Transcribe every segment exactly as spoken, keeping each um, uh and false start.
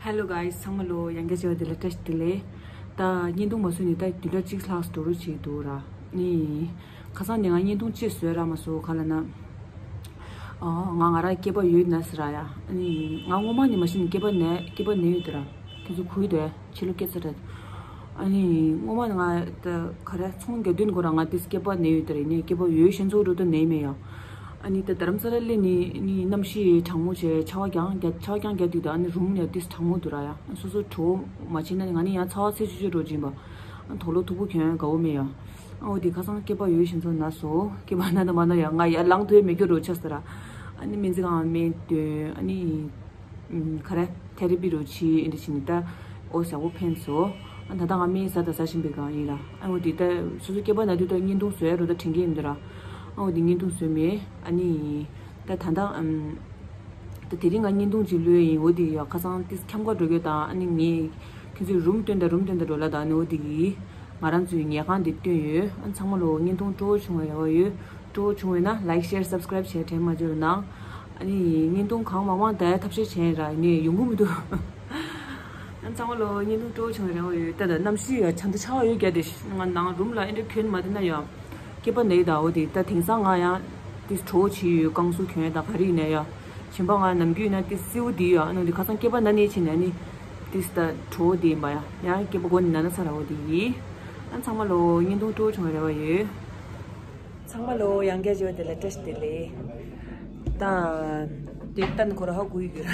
Hello guys, ཚང་མ་ལོ་ཡང་བསྐྱར་བྱས་པ་དེ་ལ་བཀྲ་ཤིས་བདེ་ལེགས། ད་བརྙན་ཐུང་མ་བཟོས་ནས་ད་བདུན་ཕྲག་གཅིག་ལྷག་འགྲོ་རོགས་བྱེད་འདུག་ར། ནི་ཁ་སང་ནས་ང་བརྙན་ཐུང་ཅིག་བཟོས་ར་མ་བཟོས་ག་ལ་ན། ཨ་ང་ང་རང་སྐྱེས་པ་ཡོད་ན་ཟེར་ར་ཡ། ནི་ང་སྔོན་མ་ནས་མ་གཞི་ནས་སྐྱེས་པ་ནས་སྐྱེས་པ་ནས་ཡོད་དེ་ར། ཁྱེད་ཚོ་གུས་དེ་ཕྱི་ལོ་སྐྱེས་ཚར་ར། ཨ་ནི་སྔོན་མ་ནས་ང་ད་ག་རེ་ཚོང་རྒྱག་དུས་ཁོ་རང་ང་དེ་སྐྱེས་པ་ནས་ཡོད་དེ་ར། ནི་སྐྱེས་པ་ཡོད་ཤེས་ཚོ་འགྲོ་དུ་ནས་མེད་ཡ། ཨ་ནི་ད་རྡ་རམ་ས་ལ་སླེབས་ནི་ནི་གནམ་གཤིས་གྲང་མོ་བྱས་ཆར་པ་རྐྱང་རྒྱག་ཆར་པ་རྐྱང་རྒྱག་དུས་ད་ཨ་ནི་རུམ་ནས་ཏིས་གྲང་མོ་འདུག་ར་ཡ། སོ་སོ་གྲོགས་མ་བྱེད་ན་ནི་ང་ནི་ཡང་ཚ་བ་ཚད་ཆུ་ཆུ་འགྲོ་གྱིན་པ། ཨ་དོག་ལོ་ཐུག་པོ་གྱོན་དགའ་བོ་མེད་ཡ། ཨ་འོ་དེ་ཁ་སང་སྐེད་པ་ཡོད་བཞིན་ཚོ་ན་སོ་སྐེད་པ་ན་ད་མ་ན་ཡ་ང་ཡ་ལང་དུ་མེད་རྒྱུ་རོ་ཆགས་ས་ར། ཨ་ནི་སྨན་རྩིས་ཁང་སྨན་སྟོན་ཨ་ནི། ཨུམ། ག་རེ། ཐེ་རེ་པི་རུ་ཆི་ཨིན་དྲི་ཆི་ནི་ད། འོ་ཟ་བོ་ཕན་སོ། ཨ་ད་ད་ང་མི་ཟ་ད་ཟ་བཞིན་པའི་སྒང་ཡིན་ལ། ཨ་འོ་དེ་ད་སོ་སོ་སྐྱེས་པ་ན་དུས་ད་བརྙན་ཐུང་བཟོ་ཡ་རུ་ད་དྲན་གྱི་ཡིན་འདུག་ར། ཨ་འོ་དེ་བརྙན་ཐུང་བཟོས་མེད་ཨ་ནི། ད་ད་ད་ཨམ། ད་དེ་རིང་ང་བརྙན་ཐུང་ཅིག་ལོས་ཡིན་འོ་དེ་ཡ་ཁ་སང་ཏིས་ཁྱམས་ཁ་འགྲོ་གི་ད་ཨ་ནི་ངས་ཁྱོད་ཚོས་རུམ་སྟོན་ད་རུམ་སྟོན་ད་འགྲོ་ལ་ད་ཨ་ནི་འོ་དེ་གི། ང་རང་ཚོའི་ཉལ་ཁང་འདི་བཏོན་ཡོད། ཨ་ཚང་མ་ལོ་བརྙན་ཐུང་སྤྲོ་བོ་བྱུང་བའི་རེ་བ་ཡོད། སྤྲོ་བོ་བྱུང་བས་ན་like share subscribe བྱས་དྲན་མ་བརྗེད་རོགས་གནང་། ཨ་ནི་བརྙན་ཐུང་གང་མང་མང་བལྟ་ཡ་ཐབས་ཤེས་བྱས་ར་ནི་ཡོང་གི་མི་འདུག་ཨ་ཚང་མ་ལོ་བརྙན་ཐུང་སྤྲོ་བོ་བྱུང་བའི་རེ་བ་ཡོད། ད་ད་གནམ་གཤིས་ཡ་ཆ་འདི་ཆར་པ་ཡོད་རྒྱ་དེ་ང་ནང་རུམ་ལ་ཨེ་འདྲ་གྱོན་མ་བསྡད་ན་ཡ། སྐེད་པ་ན་ཡི་ད་འོ་དེ་ད་དེང་སང་ང་ཡང་དེ་གྲོགས་བྱས་ཡོད་རྐང་གསོ་གྱོན་ཡ་ད་ག་རེ་ཡིན་ན་ཡ། གཞན་པ་ང་ནམ་རྒྱུན་ཡིན་ན་དེ་སེའུ་དེ་ཡ་ཨ་ནི་དེ་ཁ་སང་སྐེད་པ་ན་ནས་ཕྱིན་ནས་ནི། ཏིས་ད་གྲོགས་དེ་ཡིན་པ་ཡ། ཡང་སྐྱེས་པ་མགོ་ནི་ན་ན་ཚ་ར་བོ་དེ་ཡིན། ཨ་ཚང་མ་ལོ་བརྙན་ཐུང་སྤྲོ་བོ་བྱུང་བའི་རེ་བ་ཡོད། ཚང་མ་ལོ་ཡང་བསྐྱར་བྱས་པ་དེ་ལ་བཀྲ་ཤིས་བདེ་ལེགས། ད་དེ་ལྟ་ནི་ཁོ་ར་ཧ་གོ་ཡི་གི་ར།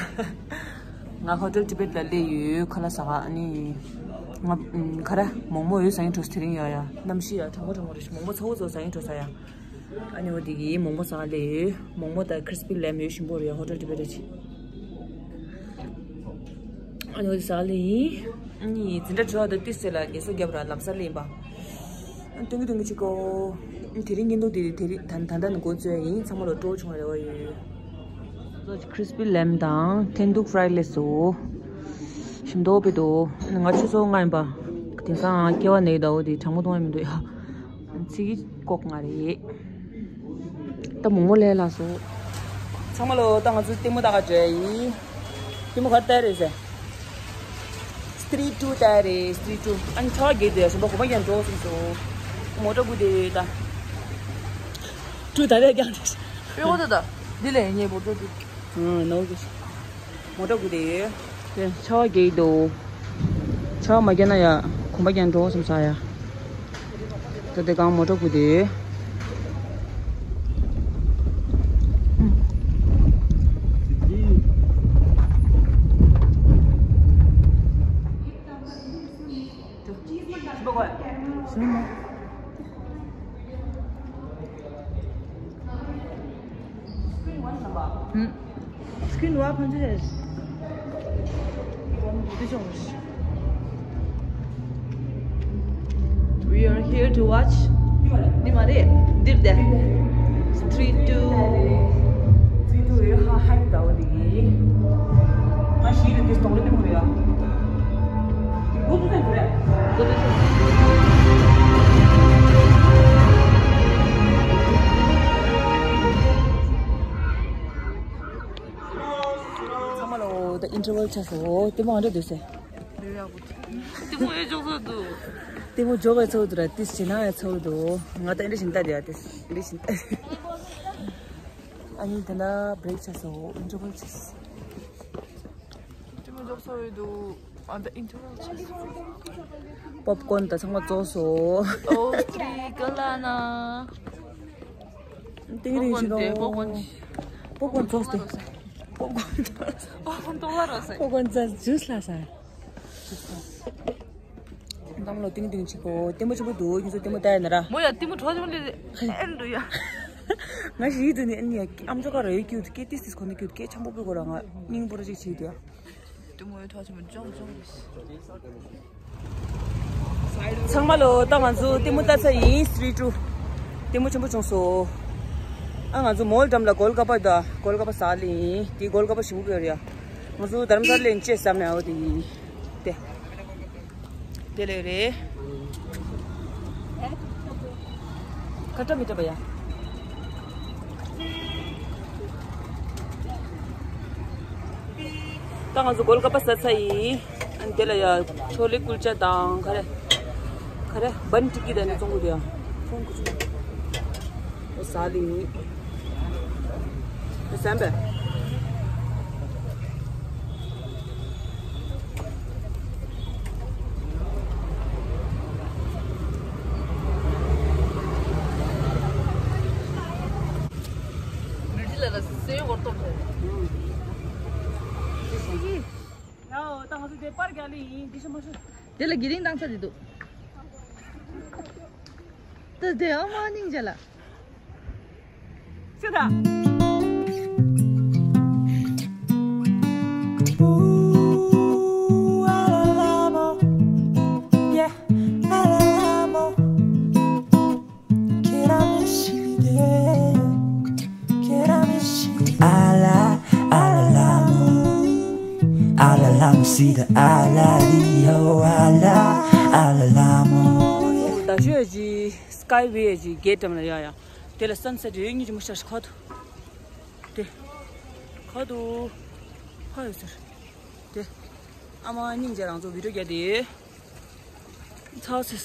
ང་ཧོ་ཊེལ་ཊི་བེད་ལ་སླེབས་ཡོད་ཁ་ལག་ཟ་ག་ཨ་ནི། ང་ཁ་ར་མོག་མོག་ཡོད་ཟ་ཡིན་འགྲོ་དེ་རིང་ཡ་ཡ་གནམ་གཤིས་ཡ་གྲང་མོ་གྲང་མོ་རེད་ཤི་མོག་མོག་ཚ་བོ་ཚོ་ཟ་ཡིན་འགྲོ་ས་ཡ། ཨ་ནི་འོ་དེ་གི་མོག་མོག་ཟ་ག་སླེབས་ཡོད། མོག་མོག་དང་crispy lamb ཡོད་ཞིམ་པོ་རེད་ཧོ་ཊེལ་ཊི་བེད་རེད་ཅི། ཨ་ནི་འོ་དེ་ཟ་ག་སླེབས་ཡིན། ཨ་ནི་འཛིན་གྲྭ་འགྲོ་བ་དང་ཏི་སེ་ལ་རྒས་གསོ་རྒྱབ་ར་ལམ་སང་སླེབས་ཡིན་པ། ཨ་ནི་སྟོན་གི་སྟོན་གི་ཅིག་གོ། ཨ་ནི་དེ་རིང་བརྙན་ཐུང་དེ་དེ་རིང་ད་ད་ལྟ་ནས་འགོ་བཙུགས་ཡ་ཡིན། ཚང་མ་ལ་སྤྲོ་བོ་བྱུང་བའི་རེ་བ་ཡོད། crispy lamb དང་ཐེན་ཐུག་fried rice སོ། ཞིམ་མདོག་དཔེ་འདུག་ང་ཆུ་ཚོད་ལྔ་ཡིན་པ། དེང་སང་སྐྱེ་བ་ནས་ཟླ་བོ་དེ་གྲང་མོ་གཏོང་ཡ་མི་འདུག་ཡ། ཚིག་གི་ལྐོག་ང་རེད། ད་མོག་མོག་ལས་ལ་སོ། ཚང་མ་ལོ་ད་ང་ཚོ་ལྟད་མོ་ལྟ་ག་འགྲོ་ཡ་ཡིན། ལྟད་མོ་ག་རེ་ལྟ་ཡ་རེད་ཟེར། Stree two ལྟ་ཡ་རེད། Stree two ཨ་ནི་ཆར་པ་རྒྱག་དུས་ཞིམ་པ་གོམ་པ་རྒྱག་འགྲོ་སོང་སོ། མོ་ཊ་སྒུག་བསྡད་ཡོད་ད། ཊུ་ད་ལྟ་རྒྱག་འགྲོ། དཔེ་ཁོ་ཐག་ད། འདི་ལས་ངའི་མོ་ཊ་འདི། ཨང་ནོ་གི། མོ་ཊ་སྒུག་བསྡད་ཡོད། དེ་ཆར་པ་རྒྱག་འདུག་ཆར་པ་མ་རྒྱག་ན་ཡ། གོམ་པ་རྒྱག་འགྲོ་བསམ་ས་ཡ། ད་དེ་གང་མོ་ཊ་སྒུག་བསྡད་ཡོད། Screen བ་ཕན་ཚུན་རེད། We are here to watch. འདི་མ་རེད། འདིར་དེ། Stree two. Stree two ཧ་ཧ་གི་ཟླ་བ་འདི་གི། ང་ཞིག་རེད་དེ་སྟོང་རེད་དེ་མོ་རེད་ཡ། འགོ་ཚུགས་ཚར་རེད། འགོ་ཚུགས་ཚར། ཚང་མ་ལོ་ད་interval ཆགས་སོང་། ལྟད་མོ་ཨ་འདྲ་འདུག་ཟེར། ལྟད་མོ་ཨེ་འཇོག་སོ་འདུག་ལྟད་མོ་འཇོག་པའི་ཚོགས་འདུག་ར་ཏིས་བྱེད་ན་ཡ་ཚོགས་འདུག་ང་ད་ཨེ་འདྲ་བཞིན་ལྟ་དེ་ཡ་ཏིས་ཨེ་འདྲ་བཞིན་ལྟ། ཨ་ནི་ད་ལྟ་break ཆགས་སོང་། interval ཆགས་སོང་། ལྟད་མོ་འཇོག་སོ་འདུག་ཨ་ད་interval ཆགས་སོང་། པོབ་ཀོན་ད་ཚང་མ་བཙོངས་སོང་། ཨོ་སི་ཏྲི་ཀ་ལ་ན། ཏིང་རིང་ཞིག་པོབ་ཀོན་ཅི། པོབ་ཀོན་བཙོངས་ཏེ། པོབ་ཀོན་བཙོངས། པོབ་ཀོན་ཏོག་ལ་རོ་ཟེར། པོབ་ཀོན་བཙོངས། ཇུས་ལ་ཟ། ཇུས་ལ། འདམ་ལོ་ཏིང་ཏིང་ཅིག་གོ། ལྟད་མོ་ཆེན་པོ་འདུག་ཁྱོད་ཚོ་ལྟད་མོ་ལྟ་ཡ་ན་ར། མོ་ཡ་ལྟད་མོ་གྲོགས་ཆེན་པོ་ལས་ཨེ་འདུག་ཡ། ང་ཞིག་ཡིད་དུ་ནི་ཨ་ནི་ཡ་ཨམ་ཅོག་ག་ར་ཡོད་ཀྱི་ཡོད་ཀྱི་ཏིས་ཏིས་གོ་ནི་ཀྱི་ཡོད་ཀྱི་ཆང་པོ་པོ་གོ་ར་ང་སྙིང་པོ་ར་ཅིག་བྱེད་དུ་ཡ། ལྟད་མོ་ཡོད་གྲོགས་ཆེན་པོ་ཅོང་ཅོང་རེད། ཚང་མ་ལོ་ད་ང་ཚོ་ལྟད་མོ་ལྟ་ཚར་ཡིན། སི་ཊི་རི་ཊུ། ལྟད་མོ་ཆེན་པོ་བྱུང་སོང་། ཨ་ང་ཚོ་མོལ་འགྲམ་ལ་གོལ་ཀ་པ་ད་གོལ་ཀ་པ་ཟ་ལེ་ཡིན། དེ་གོལ་ཀ་པ་ཞིམ་པོ་ཡོད་རེད་ཡ། ང་ཚོ་དྷ་རམ་ས་ལ་ལེན་ཅེས་བསམ་ནས་འོ་དེ་ཡིན། དེ། དེ་ལས་རེད། ཁ་བཀྲ་མི་བཀྲ་བ་ཡ། ད་ང་ཚོ་གོལ་ཀ་པ་ཟ་ཚར་ཡིན། ཨ་ནི་དེ་ལ་ཡ་ཆོ་ལེ་ཀུལ་ཅ་དང་ག་རེ། ག་རེ་བན་ཏི་ཀི་དང་ནི་བཙོང་གི་འདུག་ཡ། ཁོང་ཀུ་ཅུ་ཟ་ལེ་ཡིན། ཟམ་པ། དེ་ལ་དགེ་རིང་བཏང་ཚར་འདི་འདུག་ད་དེ་ཨ་མ་སྙིང་རྗེ་ལ། ཤི་ད། ད་ཤོད་ཀྱི་སྐའི་ཝེ་ཀྱི་གེ་ཊི་འགྲམ་ལ་ཡ་ཡ། དེ་ལ་སན་སེ་ཊི་ཡོད། སྙིང་རྗེ་མོ་ཤར་ཁ་ཐུག་དེ། ཁ་ཐུག་ཕ་ཡོད་ཟེར། དེ། ཨ་མ་སྙིང་རྗེ། རང་ཚོ་བི་ཌིའོ་རྒྱག་དེ། ཚར་སོང་།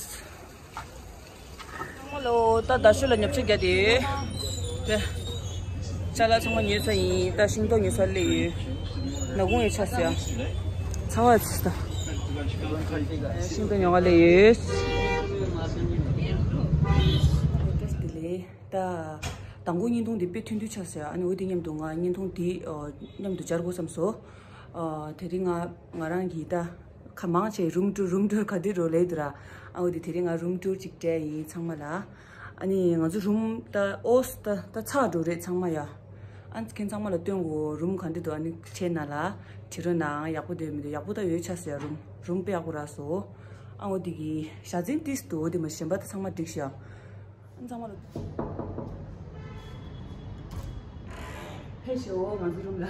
ཚང་མ་ལོ་ད་ད་ཤོད་ལ་ཉོ་ཆ་རྒྱག་དེ། དེ། ཅ་ལག་ཚང་མ་ཉོས་ཚར་ཡིན། ད་ཤིང་ཏོག་ཉོ་ས་སླེབས་ཡོད། ནག་ཁུང་ཡོད་ཆ་ཟེར། ཚ་བ་ཚ་ད། ཤིང་ཏོག་ཉོ་ག་སླེབས་ཡོད། དེ་ལས། ད། དང་པོ་བརྙན་ཐུང་འདི་དཔེ་ཐུང་ཐུང་ཆགས་སོང་ཡ། ཨ་ནི་འོ་དེ་མཉམ་དུ་ང་བརྙན་ཐུང་འདི་ཨ་མཉམ་དུ་སྦྱར་དགོས་བསམ་སོང་། ཨ་དེ་རིང་ང་ང་རང་གིས་ད་ཁ་མང་ཆེ་རུམ་ཊུར་རུམ་ཊུར་ག་དུས་འགྲོ་ལེ་འདུག་ར། ཨ་འོ་དེ་དེ་རིང་ང་རུམ་ཊུར་ཅིག་སྤྲད་ཡིན་ཚང་མ་ལ། ཨ་ནི་ང་ཚོ་རུམ་ད་ཨོས་ད་ད་ཚར་འགྲོ་རེད་ཚང་མ་ཡ། ཨ་ནི་ཁྱེད་ཚང་མ་ལ་སྟོན་དགོས། རུམ་ག་འདྲ་འདུག་ཨ་ནི་ཁྱེད་ན་ལ་དྲི་རོགས་གནང་། ཡག་པོ་འདུག་མི་འདུག་ཡག་པོ་ད་ཡོད་ཆགས་སོང་ཡ། རུམ་རུམ་དཔེ་ཡག་པོ་རག་སོང་། ཨ་འོ་དེ་གི་ཞག་ཚན་ཏིས་འདུག་འོ་དེ་མ་གཞན་པ་ད་ཚང་མ་འགྲིག་ཤག་ཨ་ཚང་མ་ལ། ཕེབས་ཤོག་ང་ཚོ་རུམ་ལ།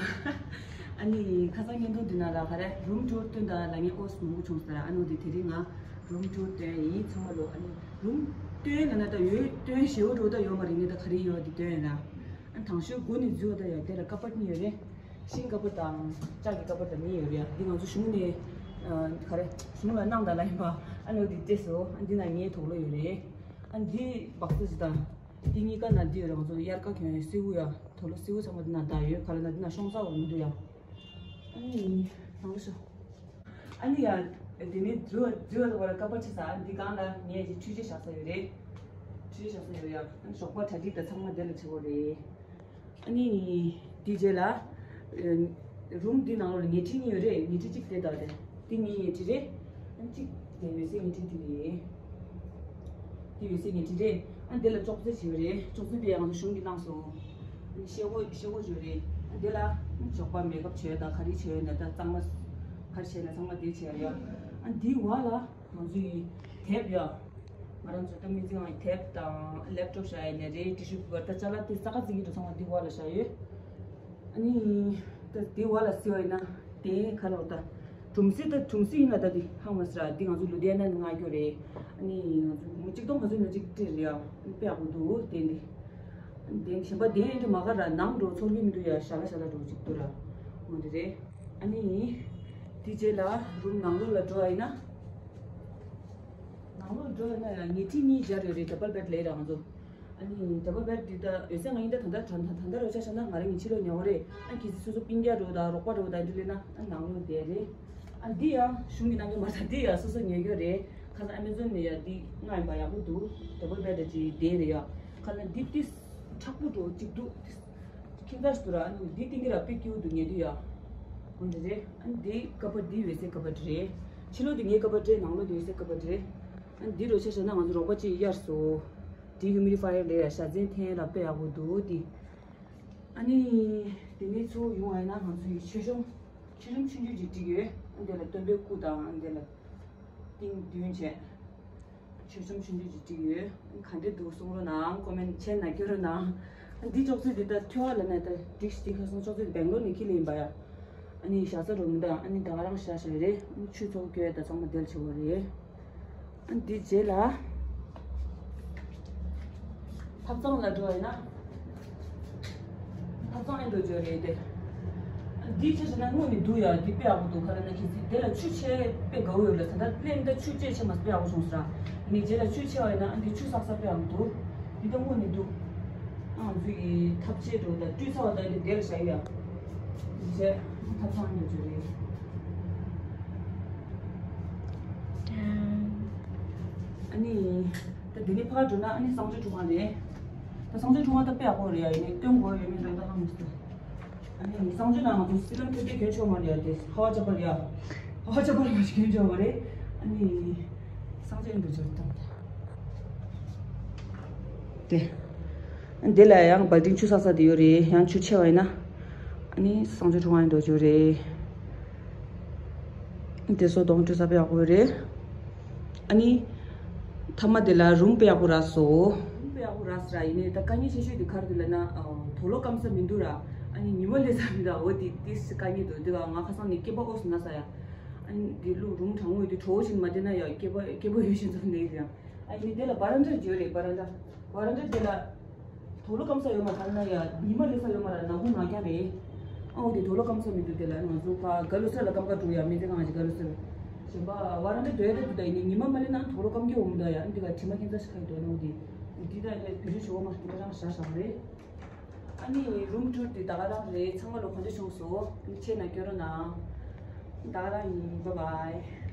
ཨ་ནི་ཁ་སང་བརྙན་ཐུང་འདི་ནང་ལ་ག་རེ་རུམ་ཊུར་སྟོན་དང་ལབ་མཁན་ཨོས་མང་པོ་བྱུང་སོང་ར། ཨ་ནི་འོ་དེ་དེ་རིང་ང་རུམ་ཊུར་སྟོན་ཡིན་ཚང་མ་ལོ། ཨ་ནི་རུམ་སྟོན་ལབ་ན་ད་ཡོད་སྟོན་ཞེ་པོ་འགྲོ་ད་ཡོད་མ་རེད། ངས་ད་ག་རེ་ཡོད་དེ་སྟོན་ཡིན་ར། ཨ་དང་ཤོས་སྒོ་ནས་འཛུལ་བ་ད་ཡ་དེ་ལ་ཀ་པར་གཉིས་ཡོད་རེད། ཤིང་ཀ་པར་དང་ལྕགས་ཀྱི་ཀ་པར་དང་གཉིས་ཡོད་རེད། ཡ་འདི་ང་ཚོ་གཞུང་ནས་ཨ་ག་རེ་གཞུང་ལ་གནང་དང་ལབ་ཡིན་པ། ཨ་ནི་འོ་དེ་བལྟས་སོ། ཨ་འདི་ན་ངའི་དུག་ལོག་ཡོད་རེད། ཨ་འདི་སྦག་སུ་ཞིག་དང་། འདི་གཉིས་ཀ་ན་འདི་ཡོད་རེད། ང་ཚོ་དབྱར་ཁ་གྱོན་སེའུ་ཡ་དུག་ལོག་སེའུ་ཚང་མ་འདི་ན་ད་ཡོད། ག་ལ་ན་འདི་ན་ཤོང་ས་འོ་མི་འདུག་ཡ། ཨ་ནི་ནང་ལོགས་ཤོག་ཨ་ནི་ཡ། འདི་ནི་འཛུལ་བ་འཛུལ་བ་དང་པོ་ལ་ཀ་པར་ཆེ་ས། ཨ་འདི་སྒང་ལ་ངས་ཀྱི་འཕྲུལ་ཆས་བཞག་ས་ཡོད་རེད། འཕྲུལ་ཆས་བཞག་ས་ཡོད་ཡ། ཨ་ནི་ཞོགས་པ་གྲ་སྒྲིག་དང་ཚང་མ་འདི་ལ་བྱེད་དགོས་རེད། ཨ་ནི། དེའི་རྗེས་ལ། རུམ་འདི་ནང་ལོགས་ལ་ཉལ་ཁྲི་གཉིས་ཡོད་རེད། ཉལ་ཁྲི་གཅིག་དེ་དག་རེད། འདི་ངའི་ཉལ་ཁྲི་རེད། ཨ་གཅིག་དེ་འོད་ཟེར་ཉལ་ཁྲི་འདི་རེད། འདི་འོད་ཟེར་ཉལ་ཁྲི་རེད། ཨ་འདི་ལ་ཅོག་ཙེ་བྱས་པ་རེད། ཅོག་ཙེ་དེ་ཡང་གཞུང་གིས་གནང་སོང་། ཨ་ནི་ཤེལ་སྒོ་ཤེལ་སྒོ་བྱས་པ་རེད། ཨ་འདི་ལ་ཞོགས་པ་མེག་ཨབ་བྱས་དང་ག་རེ་བྱས་ན་ད་གཙང་མ། ག་རེ་བྱས་ན་ཚང་མ་དེ་བྱས་ཡ། ཨ་འདི་བ་ལ། ང་ཚོ་ཡི་དེབ་ཡ། ང་རང་ཚོ་ད་མི་ཚེ་ཡི་དེབ་དང་ལེབ་ཊོབ་བཞག་ཡ་ནས་རེད། ཊི་ཤུ་པེ་པར་ད་ཅ་ལག་དེ་ས་ཁ་ཙིག་གི་འགྲོ་ཚང་མ་འདི་བ་ལ་བཞག་ཡོད། ཨ་ནི། ད་དེ་བ་ལ་སི་བ་ཡིན་ན་དེ་ག་ལ་བ་ད། གྲུམ་སི་ད་གྲུམ་སི་ཡིན་ན་ད་དེ་ཧང་མ་སི་ར་འདི་ང་ཚོ་ལུ་དེ་ན་ནི་ང་སྐྱོ་རེད། ཨ་ནི་ང་ཚོ་མི་གཅིག་སྟོང་ག་ཚོད་ན་གཅིག་སྤྲད་རེད་ཡ། ཨ་ནི་དཔེ་ཡག་པོ་འདུག་དེ་འདི། དེ་གཞན་པ་དེ་འདྲ་མ་ག་ར་ནང་འགྲོ་ཚོར་གི་མི་འདུག་ཡ། ཞལ་ལ་ཞལ་ལ་འགྲོ་གཅིག་འདུག་ར། འོ་འདི་རེད། ཨ་ནི། དེ་རྗེས་ལ་རུམ་ནང་ལོགས་ལ་འགྲོ་བ་ཡིན་ན། ནང་ལོགས་འགྲོ་ཡིན་ན་ཡང་ཉལ་ཁྲི་གཉིས་སྦྱར་ཡོད་རེད། ཌབ་བལ་བེད་ལས་ར་ང་ཚོ། ཨ་ནི་ཌབ་བལ་བེད་འདི་ད་འོད་ཟེར་ང་ཡིན་ད་ད་ད་ད་ད་ད་རོ་ཆ་བཞག་ན་ང་རང་གི་ཕྱི་ལོགས་ཉལ་བ་རེད། ཨ་གི་སི་སོ་སོ་སྤུན་ཀྱག་འགྲོ་ད་རོགས་པ་འགྲོ་ད་འདི་ལས་ན་ཨ་ནང་ལོགས་བསྡད་རེད། ཨ་འདི་ཡང་གཞུང་གི་གནང་གི་མ་རེད། འདི་ཡང་སོ་སོ་ཉལ་རྒྱུ་རེད། ཁ་སང་ཨ་མེ་ཛོན་ནས་ཡ་འདི་ང་ཡིན་པ་ཡག་པོ་འདུག་ཌབ་བལ་བེད་ཅིག་བསྡད་རེད་ཡ། ཁ་ན་འདི་ཏིས་མཁྲེགས་པོ་འགྲོ་གཅིག་འདུག་ཁྱིམ་ཚང་ཞིག་ཏུ་ར་ཨ་ནི་འདི་ཏིང་གི་ར་དཔེ་སྐྱིད་པོ་འདུག་ཉལ་དུས་ཡ། འོ་འདི་རེད། ཨ་ནི་འདི་ཀ་པར་འདི་འོད་ཟེར་ཀ་པར་རེད། ཕྱི་ལོགས་འདི་ངའི་ཀ་པར་རེད། ནང་ལོགས་འདི་འོད་ཟེར་ཀ་པར་རེད། ཨ་ནི་འདི་རོ་ཆ་བཞག་ན་ང་ཚོ་རོགས་པ་གཅིག་གཡར་སོང་། ཌི་ཧིའུ་མི་ཌི་ཕ་ཡར་ལས་ཡ་ཞག་མཚན་འཐེན་ལ་དཔེ་ཡག་པོ་འདུག་འདི། ཨ་ནི་དེ་ནས་ཚུར་ཡོང་བ་ཡིན་ན་ང་ཚོ་ཡི་མཆོད་གཤོམ་མཆོད་གཤོམ་ཆུང་ཆུང་ཅིག་བསྒྲིགས་ཡོད། ཨ་འདི་ལ་སྟོན་པའི་སྐུ་དང་ཨ་འདི་ལ་ཏིང་བདུན་བྱས། མཆོད་གཤོམ་ཆུང་ཆུང་ཅིག་བསྒྲིགས་ཡོད། ག་འདྲ་འདུག་གསུང་རོགས་གནང་། ཀོ་མེན་ཊི་བྱས་ན་སྐྱོན་རོགས་གནང་། ཨ་འདི་ཅོག་ཙེ་འདི་ད་ཐོས་པ་ལ་ནས་ད་འགྲིག་ཤི་འདི་ཁ་སང་ཅོག་ཙེ་འདི་སྦེང་ལོར་ནས་ཁྱེར་ལེ་ཡིན་པ་ཡ། ཨ་ནི་བཞག་ས་རུ་མི་འདུག་ཨ་ནི་ད་ག་རང་བཞག་བཞག་རེད། ཨ་ནི་ཆུ་ཚོགས་སྐྱོད་ད་ཚང་མ་དེར་བྱེད་དགོས་རེད། ཨ་ནི་འདི་རྗེས་ལ་ཐབ་ཚང་ལ་འགྲོ་ཡིན་ན། ཐབ་ཚང་ཨེ་འགྲོ་རྒྱུ་རེད་དེ། འདི་ཆ་བཞག་ན་དངོས་ནས་འདུག་ཡ། འདི་དཔེ་ཡག་པོ་འདུག་ག་རེ་ན་ཁྱེད་ཚོས་དེ་ལ་ཆུ་ཆེ་དཔེ་དགའ་བོ་ཡོད་ལ། ད་ལྟ་ལན་ད་ཆུ་ཆེ་ཆེ་མ་དཔེ་ཡག་པོ་བྱུང་སོང་ར། ནི་རྗེས་ལ་ཆུ་ཆེ་བ་ཡིན་ན་ཨ་འདི་ཆུ་བསགས་ས་དཔེ་ཡག་པོ་འདུག་འདི་ད་དངོས་ནས་འདུག་ཨ་ང་ཚོ་ཡི་ཐབ་ཆས་འགྲོ་ད་བཀྲུས་ཚར་བ་ད་འདི་དེ་ལ་བཞག་ཡ། རྗེས་ཐབ་ཚང་འགྲོ་རྒྱུ་རེད། ཨ་ནི་ད་འདི་ནས་ཕར་འགྲོ་ན་ཨ་ནི་གསང་སྤྱོད་ཁྲུས་ཁང་རེད། ད་གསང་སྤྱོད་ཁྲུས་ཁང་ད་དཔེ་ཡག་པོ་རེད་ཡ། ཡིན་ནའི་སྟོན་དགོས་ཡོད་མེད་རང་ད་ཧ་མི་སོང་། ཨ་ནི་གསང་སྤྱོད་ནང་ང་ཚོ་སི་ལམ་ཐེབས་ཀྱི་གྱོན་ཆོག་མ་རེད་ཡ། དེ་ཧ་བ་ཅབ་པར་ཡ། ཧ་བ་ཅབ་པར་མ་ཞིག་གྱོན་ཆོག་མ་རེད། ཨ་ནི་གསང་སྤྱོད་འདི་འབྱོར་བཏང་དེ། དེ་ལ་ཡང་བལ་ཏིང་ཆུ་བསགས་ས་དེ་ཡོད་རེད། ཡང་ཆུ་ཆེ་བ་ཡིན་ན་ཨ་ནི་གསང་སྤྱོད་ཁྲུས་ཁང་ཡིན་འགྲོ་རྒྱུ་རེད། དེ་ཚོ་གདོང་བཀྲུས་ས་དཔེ་ཡག་པོ་རེད། ཨ་ནི་མཐའ་མ་དེ་ལ་རུམ་དཔེ་ཡག་པོ་རག་སོང་། རུམ་དཔེ་ཡག་པོ་རག་སོང་ར། ཡིན་ནའི་ད་དཀའ་ངལ་ཆེ་ཤོས་དེ་ག་རེ་འདུག་ལབ་ན། ཨ་དུག་ལོག་སྐམ་ས་མི་འདུག་ར། ཨ་ནི་ཉི་མ་སླེབས་ས་མི་འདུག་འོ་དེ་དེ་དཀའ་ངལ་འདུག་དེ་ག་ང་ཁ་སང་ནས་སྐེད་པ་ཨོ་སི་ན་ས་ཡ། ཨ་ནི་དེ་ལུག་རུམ་གྲང་མོ་ཡོད་དུས་དྲོ་བོ་ཞིག་མ་བསྡད་ན་ཡ་སྐེད་པ་སྐེད་པ་ཡོད་བཞིན་ཚོ་ནས་ཡ། ཨ་ནི་དེ་ལ་བ་རན་ཌ་ཡོད་རེད། བ་རན་ཌ། བ་རན་ཌ་དེ་ལ་དུག་ལོག་སྐམ་ས་ཡོད་མ་རེད་ན་ཡ། ཉི་མ་སླེབས་ས་ཡོད་མ་རེད། ནག་ཁུང་ནག་རྐྱང་རེད། ཨ་འོ་དེ་དུག་ལོག་སྐམ་ས་མི་འདུག་དེ་ལ་ང་ཚོ་ཕ་ག་ལུ་སེ་ལ་སྐམ་ཁ་འགྲོ་ཡ། མི་ཚེ་གང་ཞིག་ག་ལུ་སེ་ལ། གཞན་པ་བ་རན་ཌ་དོད་དེ་འདུག་ད་ཡིན་ནའི་ཉི་མ་མ་སླེབས་ན་དུག་ལོག་སྐམ་གྱི་འོང་མི་འདུག་ཡ། ཨ་ནི་དེ་ག་དྲི་མ་ཁྱད་མཚར་ཞིག་ཁ་ཡི་འདུག་ཨ་ནི་འོ་དེ་འདི་ད་ཡ་བི་ཌིའོ་ཞུ་བ་མ་རེད། དེ་རང་ཞག་ཞག་རེད། ཨ་ནི་རུམ་ཊུར་དེ་ད་ག་རང་རེད། ཚང་མ་ལོ་ག་འདྲ་བྱུང་སོང་། ཨ་ནི་ཆེ་ན་སྐྱོར་རོགས་གནང་། ད་ག་རང་ཡིན། བཱའི་བཱའི།